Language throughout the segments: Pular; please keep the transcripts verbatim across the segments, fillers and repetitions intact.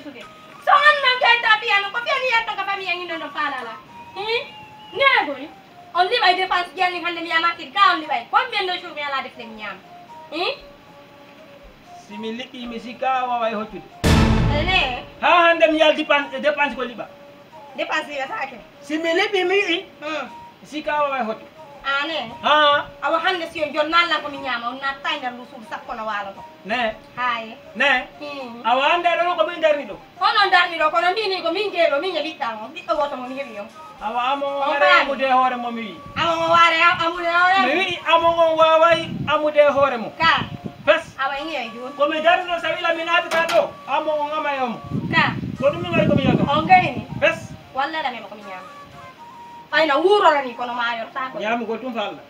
Suke. So on non kay ta fiya no ko fiya ni yetta ka fami yangi non faalala. Hi? Negoy. On liɓay dépense ji anni hande mi yamaki ka on liɓay. Combien de jours mi ala defde mi ñaama? Hi? Si mi liɓi mi sikka a waaway hoccude. Ene. Haa hande mi yalti pan-, dépense ko liɓa. Dépense liɓataake. Si mi liɓi mi yi'i, hmm, sikka a waaway hoccude. Ane. Haa. Awa hande si on jon nallan ko mi ñaama, on natta e nder ndu suudu sappo no waaloto. Ne. Haye. Ne. Hmm. Awa hande ɗo ko min darni ɗo. Kono darni ɗo, kono mbini ko min jeeɗo, min e ɓiɗɗa on, ɓiɗɗo gooto mo mi heɓi on. Awa amo on waaway amude e hoore mo mi wi'i. Amo on waaway amude e hoore mo. Mi wi'i amo on waaway amude e hoore mo. Ka. Fes. Awa en yi'ay jooni. Ko mi darni ɗo, sa wila mi naati ka ɗo, amo on ama e omo. Ka. Ko ɗum mi waɗi ko mi yiyata. On gayni. Fes. Walla ɗa mema ko mi ñaama. Ɓay na wuurorani kono maayortaako. Ñaamugol tun fa Allah.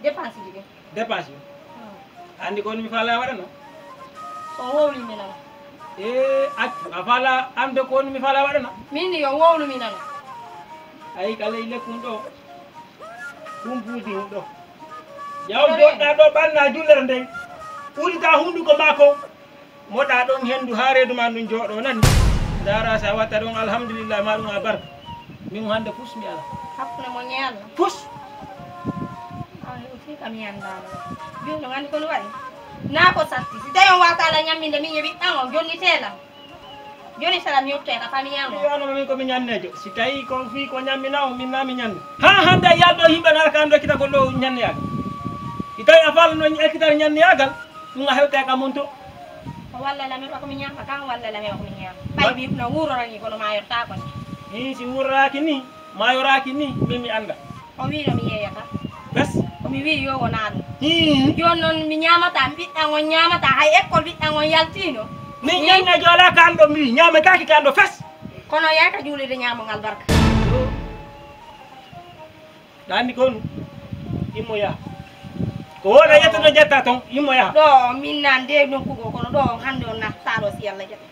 Dépense ji ɗin. Dépense yo. Hmm. Andi ko mi faala waɗano? Ko wowli mi nana. Eh, accu, a faala amde ko mi faala waɗano? Min ni yo wowlu mi nana. Ayi, kala e lekkun ɗo. Ɗum buudi hun ɗo. Yaw joɗɗa ɗo ɓanna jullere nden. Ulita hunduko maako. Moɗa ɗon hendu haa reedu ma ndun jooɗo nani. Ndaara sa watta ɗon alhamdulillah ma ɗum a barka. Min hande fus mi ala. Hakkunde mo ñeela. Fus. Ah, yo fii kam yanda. Jooni ɗon andi ko no waɗi. Naa ko satti. Si tawi on waata ala ñamminde min yeɓi ɗan on jonni teela. Joni sara mi yottee ka famiyan o. Yo no min ko mi ñannejo. Si tawi ko fii ko ñammina on min na mi ñanne. Haa hande yalɗo yimɓe nara kan ɗo kita ko ɗo ñanne yaga. Si tawi a fal no ekkital ñanne yagal. Ɗum a hewtay ka mun to. Ko walla la mi ko mi ñaama kan walla la mi ko mi ñaama. Ɓay mi no wuurorani kono maayortaako ni. Hii si wuuroraaki ni, maayoraaki ni, min mi annda. O wii no mi yeeyata. Bes. Ko mi wii yo wonaa ɗum. Hii. Jooni noon mi ñaamataa, mi ɓiɗɗan on ñaamataa, hay école ɓiɗɗan on yaltiino. Min ñanna joolaa kan ɗo mi ñaamataaki kan ɗo fes. Kono yaaka juulirde ñaamo ngal barka. Ɗa anndi ko ɗum? Immo yaha. Ko wona yetta to jetta ton, immo yaha. Ɗo min nan de nokku goo, kono ɗo hannde on nattaɗo si Yalla jaɓi.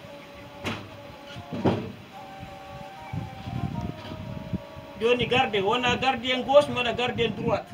Jooni garde, wona gardien gauche, wona gardien droite.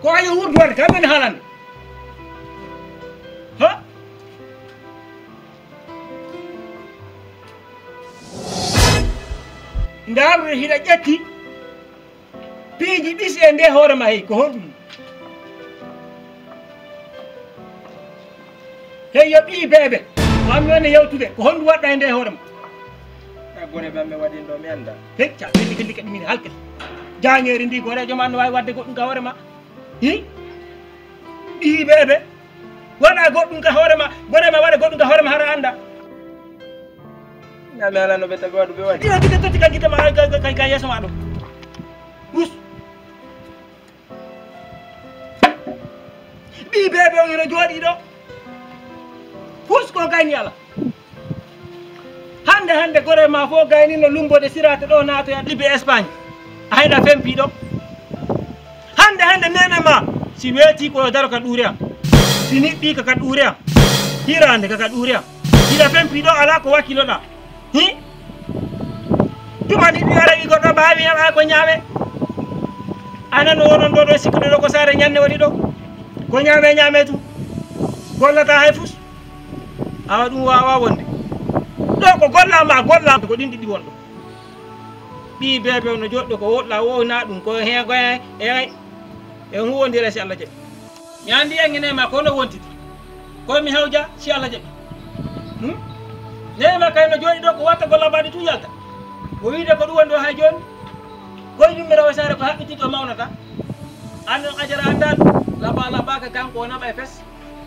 Ko ayo wurdu waɗde, kam men haalande. Ha? Ndaarude hiɗa ƴetti piiji ɗisi e nde hoore ma, hey, ko honɗum? Hey, yo ɓii beebe, ko an mi woni yewtude, ko honɗum waɗɗa e nde hoore ma? A gore ɓe ɓe waɗi ɗo, mi annda. Hey, ca, kelli, kelli, kelli, min halkete. Jaañeeri ndi, goreejo ma no waawi waɗde goɗɗum ka hoore ma? Hi? Ɓii beebe, waɗa goɗɗum ka hoore ma, gore ma waɗa goɗɗum ka hoore ma, hara annda. Na mi ala no ɓe tawi waɗu ɓe waɗi. Tira, tira, tira, tira, gite ma, ka, ka, ka, ka yeeso ma ɗo. Us. Ɓii beebe on hino jooɗii ɗo. Fus ko gayni ala. Hande, hande, gore ma fof gayni no lumbode sirate ɗo naatoya Libi Espagne. A hayɗa fempi ɗo. Hande, hande, nene ma, si weeti ko yo daro ka ɗuure am. Si niɓɓi ka, ka ɗuure am. Hirande ka, ka ɗuure am. Hiɗa fempi ɗo, ala ko wakkiloɗa. Hi? Tuma ni mi wara wi goɗɗo baawi am, ay ko ñaame. Anan o wonon ɗo, ɗo sikkude ɗo ko saare ñanne woni ɗo. Ko ñaame, ñaame tu. Gollata hay fus. Awa ɗum waawa wonde. Ɗo ko golla ma, golla ko ɗin ɗiɗi won ɗo. Ɓii beebe no joɗɗo ko woɗɗa wowna ɗum ko heen ko e, e, e huwondira si Allah jaɓi. Mi anndi en ene ma ko no wontidi. Ko mi hawja si Allah jaɓi. Hmm? Neema kay no jooɗi ɗo ko watta ko labaaɗi tun yalta. O wiide ko ɗum woni ɗo hay jooni. Koye yummiroowo saare ko haɓɓiti ɗo mawnata. An on ajara anndaa ɗum. Labaa, labaa. Ka kanko o naɓa e fes.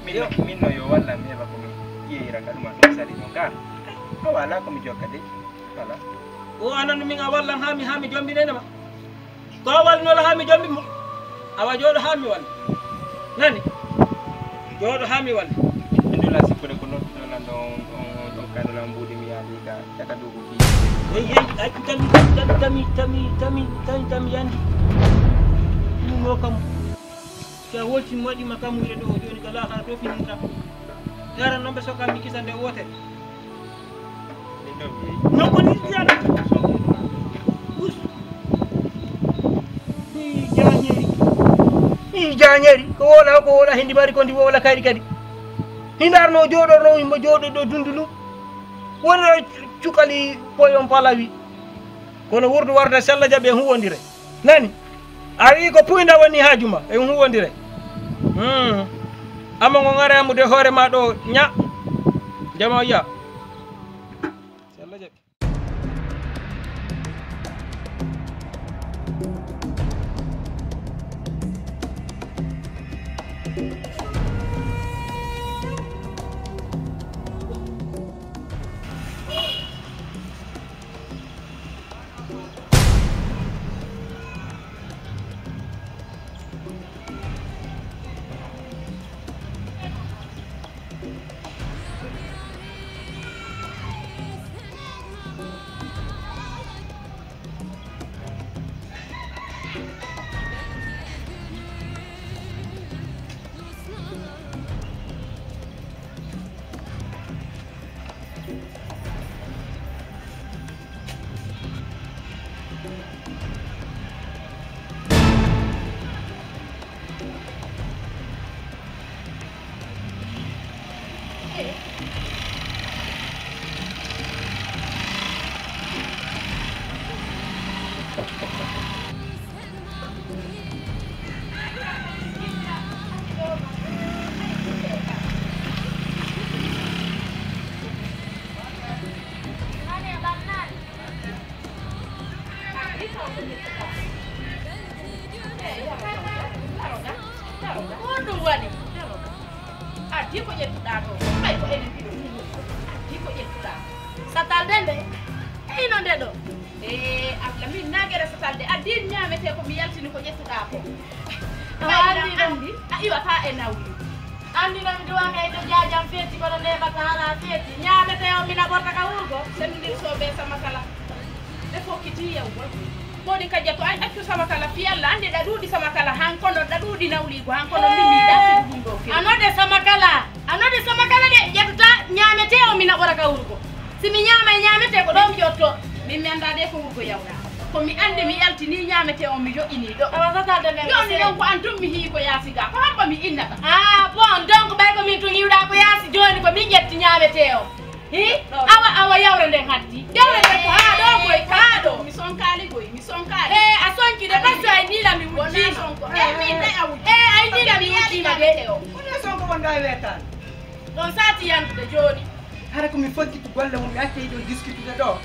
Min no, min no yo wallan mi heɓa ko mi yeeyira ka ɗuma ɗum sali no ka. Awa alaa ko mi jokka de. Alaa. O anan min a wallan haa mi, haa mi jombinene ma. Ko a walnola haa mi jombi mo. Awa jooɗo haa mi walli. Nani? Jooɗo haa mi walli. Min ɗo la sikkude ko nodduɗo lan ɗo on, on, on ɗo kano lan mbuuɗi mi yaali ka caka duuɓi fii. Hey, hey, ay, tami, tami, tami, tami, tami, tami, tami, yandi. Ɗum o kam. Si a wolti mi waɗi ma kam wure ɗo, jooni ka laakhara to fininta. Yaran non ɓe sokan mi kisa nde wootere. Non ko ni mbiyaɗa. Us. Hii jaañeeri. Hii jaañeeri. Ko woola, ko woola, hindi mari ko ndi woola kayri kadi. Hindi arno jooɗorno, himbo jooɗo ɗo dundulu. Woni ɗo cukali poyon palawi. Kono wurdu warda sella jaɓe huwondire. Nani? A wi'i ko puynda woni haaju ma, en huwondire. Hmm. Amma ngo ngara yamude hoore ma ɗo, ña. Jama ya. Si Allah jaɓi. Ko honɗun waɗi? Addi ko ƴettuɗaa ɗoo? Ɓay ko enen ɗiɗo nii woni ɗoo. Addi ko ƴettuɗaa? Satal de nde. Ey no nde ɗoo. Ee, Alla, min naa gere satal de. Addi ñaametee ko mi yaltini ko ƴettuɗaa ko. Awa, ɓay anndi ɗum. Anndi, a iwataa e nawli. Anndi no mi duwanga e to jaajam feeti, kono neeɓata hara feeti. Ñaametee on mina ɓorta ka wurgo. Senndir soobee sama kala. Ɓe fokkitii yawgol. Moodi Kajjatu, ay accu sama kala fii Alla, anndi ɗa ɗuuɗi sama kala, han kono ɗa ɗuuɗi nawliigu, han kono min mi ɗa ɗum ɗoo fii. A node sama kala, a node sama kala de, ƴettuta ñaametee on mina ɓora ka wurgo. Si mi ñaamay ñaametee ko ɗoo mi ƴottoo. Min mi anndaa de ko wurgo yawraa. Ko mi anndi mi yaltinii ñaametee on mi joƴƴinii ɗoo. Awa satal de men. Jooni non ko an tun mi hi'i ko yaasi gaa, ko hombo mi innata? Ah, bon, donc ɓay ko min tun iwɗaa ko yaasi, jooni ko min ƴetti ñaametee on. Hi? Awa, awa, yawre nden hatti. Yawre nden ko haa ɗoo koy, haa ɗoo. Mi sonkaali koy, mi sonkaali. Ee, a sonki de, parce que ay nila mi wujjiima. Wonaa sonko. Ee, min de a wujji. Ee, ay nila mi wujjiima de. Wonaa sonko wonɗaa e weetaan. Ɗon saati yantude jooni. Hara ko mi faggitu golle mum, mi accay ɗon diskutude ɗoo.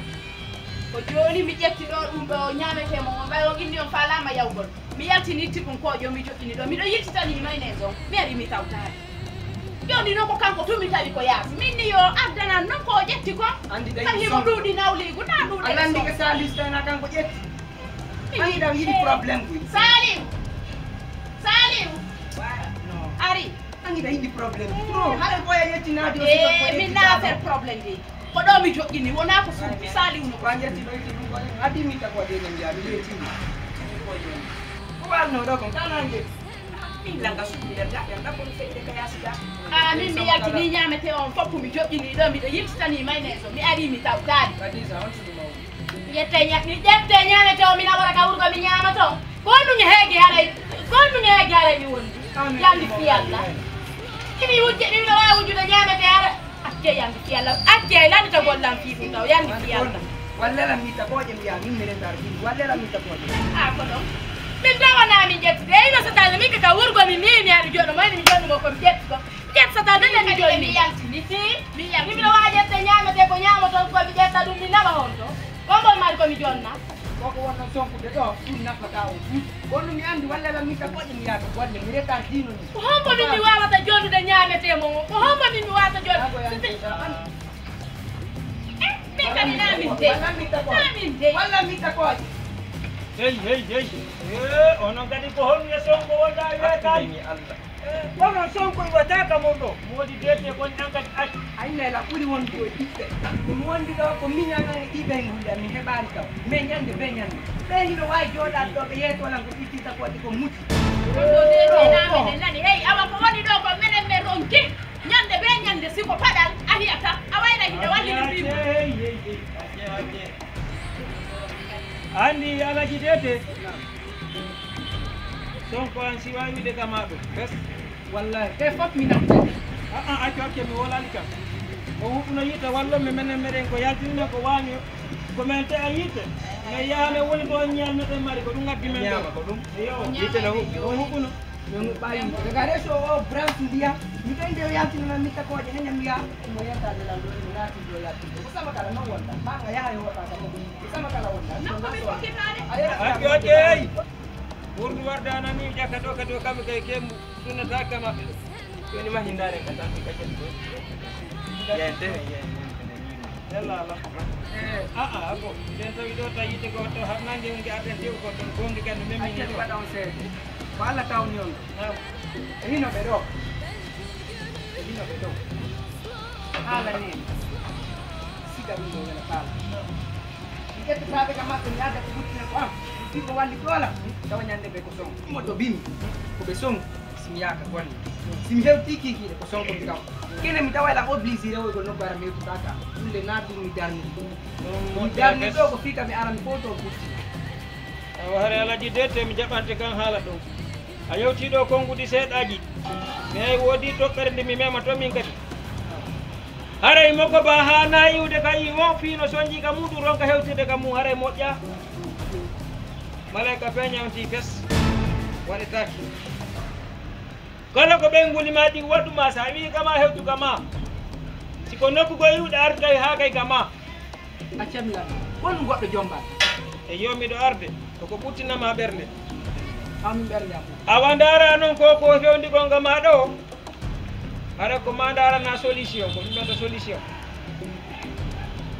Ko jooni mi ƴetti ɗoo ɗum ɗoo ñaametee mo on, ɓay on inni on faalaama yawgol. Mi yaltini itti ɗum ko yo mi joƴƴini ɗoo. Miɗo yiltitanii maynees on. Mi ari mi tawtaali. Jooni non ko kanko tun mi tawi ko yaasi. Min ni yo addanan non ko o ƴetti ko. Anndi ɗay ka himo son- ɗuuɗi nawliigu, naa ɗuuɗi a lanndi son- ke Saliou Sène kanko ƴetti. Min a yiɗa yiɗi problème kuy. Saliou! Saliou! Wa-, no. Ari. Anndi ɗa yiɗi problème. Pro, hara ko ya yetti naadi o. Ee, min naa affaire problème de. Ko ɗoo mi joƴƴini, wonaa ko suudu Saliou no. Ko a ƴetti ɗo itti ɗum ko en. Addi mi tago de ne mbiya, mi yetti. Ko walno ɗoo kon, kana nge. Min langa suudu nder gaɗa, nda ko mi feyde ka yaasi ga. Haa min mi yaltini ñaametee on fof, mi joƴƴini ɗoo, miɗo yiltitanii maynees on, mi arii mi tawtaali. Khadija, on suudu mawɗo. Mi ƴettay ña-, mi ƴettay ñaametee on, mi nawora ka wurgo, mi ñaama ton. Ko honɗun e heege haray, ko honɗun e heege haray mi wondi? Yandi fii Alla. Imi wujje, mi no waawi wujjude ñaametee haray. Accee yandi fii Alla. Accee lannitagol lan fii ɗum ɗoo, yandi fii Alla. Walle lan mi tagooje mbiya, min mi rentaare fii, walle lan mi tagooje. Ah, ko ɗon. Min tawanaa min ƴettude. E ino so tawi min ka wurgo mi, mi, mi ari joɗɗo mo, mi joɗɗo mo ko mi ƴettude. Ƴetta tan, nene mi joini. Mi yaltini. Hi? Mi yaltini. Min miɗo waawi ƴetta ñaametee ko ñaamoton ko mi ƴetta ɗum mi naɓa on to. Ko mbo mari ko mi jonna. Ko Ko wonno sonkude ɗo, ɗum nafataa on. Kono mi anndi walla la mi ta koƴe mi yaaka golle, mi reta diino ni. Ko hombo min mi waawata jooɗude ñaametee mo on? Ko hombo min mi waawata jooɗude? Ago yande da an. Eh, min kadi na min de. Walla mi ta koƴe. Na min de. Walla mi ta koƴe. Hey, hey, hey. Eh, onon kadi ko honno Sonko wonda wi'ata? Hakkilini Allah. Kono Sonko iwataaka mon ɗo. Moodi deete kon ɗan kadi accu. Ay, nela ɓuri wonde e ɓiɓɓe. Ɗum wondi ɗo ko miñan an e ɗi ɓeynguuji am, mi heɓaali kam. Mais ñande be ñande. Ɓe hino waawi jooɗaade ɗo, ɓe yeeto lan ko itti sakooti ko muti. Kono deete na minen nani. Hey, awa ko woni ɗo ko menen men ronki. Ñande be ñande si ko paɗal a hiyata, a wayra hino wallini piimu. Hey, hey, hey, hey. Acce, acce. Anndi Alaji deete. Sonko an si waawi wi'ude ka maa ɗum. Bes. Wallahi, ɓe fof mi natti. Ah, ah, accu, accu, mi wolaali kam. O huɓɓuno yiite wallo mi menen meɗen ko yaltinino ko waaño. Ko men te a yiite. Men yaha men woni ko on ñaal meɗen mari ko ɗum addi men ɗo. Ñaama ko ɗum. Yo. Yiite no huɓɓi. O huɓɓuno. Men huɓɓa yiite. Daga reso o branche ndiya. Mi ɗon nde o yaltinana mi takooje hen e mbiya. Mo yettaade lan ɗo, mi naati ɗo yaltinde. Ko sama kala non wonta. Maa nga yaha e hoota kam. Ko sama kala wonta. Ko naso. Accu, accu, ey. Ɓurdu wardaana ni ƴakka ɗo kadi o kamɓe kay kemmu sunnata ka maɓɓe ɗo. Woni ma hindaare ka tan ka ƴetti ko. Yente, yente. Yalla ala. Eh, ah, ah, ko. Den tawi ɗo tawi yiite ko to har nange wonde arden tew ko ton gonɗi kan no memmi ni. Accen waɗa on seede. Ko Allah tawni on. Naam. E hino ɓe ɗo. E hino ɓe ɗo. Haala ni. Siga ɗum ɗo wela faala. Mi ƴettata ɓe ka maɓɓe, mi adda ko ɓurtinen ko am. Mi fii ko walli ɗo lan. Tawa ñande ɓe ko son. Mo to bimi. Ko ɓe son. Si mi yaaka golle. Si mi hewtii kiikiiɗe ko son ko mi kam. Kene mi tawa lan obligé rewogol nokku ara mi hewtata ka. Ɗum le naati mi darni. Mi darni ɗo ko fii ka mi arani fof to ɓurti. Awa hare Alaji de te mi jaɓante kan haala ɗo. A yewtii ɗo konguɗi seeɗaaji. Mi hay woodi toɓɓere nde mi mema to min kadi. Haray mo ko ba haanaa iwde ka yi'o fii no sonji ka muɗum ronka hewtirde ka mum haray moƴƴa. Malayka feeña on tii fes. Waɗetaake. Kala ko ɓen nguli ma ɗin waɗu ma, sa wi'i ka ma hewtu ka ma. Si ko nokku goo iwɗe artu kay haa kay ka ma. Accam lan. Won goɗɗo jombal. E yo miɗo arde. Ko ko ɓuttina ma ɓernde. Am ɓernde am. Awa ndaara non ko ko fewndi gonga ma ɗo. Hara ko ma ndaarana solution, ko ɗum ɗon solution.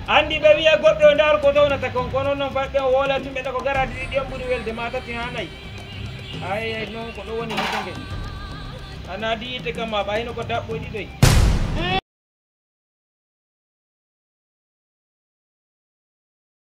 Anndi ɓe wi'a goɗɗo ndaar ko townata kon, kono non fay ɓe o woola tun ɓe ɗo ko garaade ɗiɗi on ɓuri welde ma tati haa nayi. Ay, ay, non ko ɗo woni yiite ngen. Ana di yiite kam ma ɓay no ko daɓɓoy ɗiɗoy.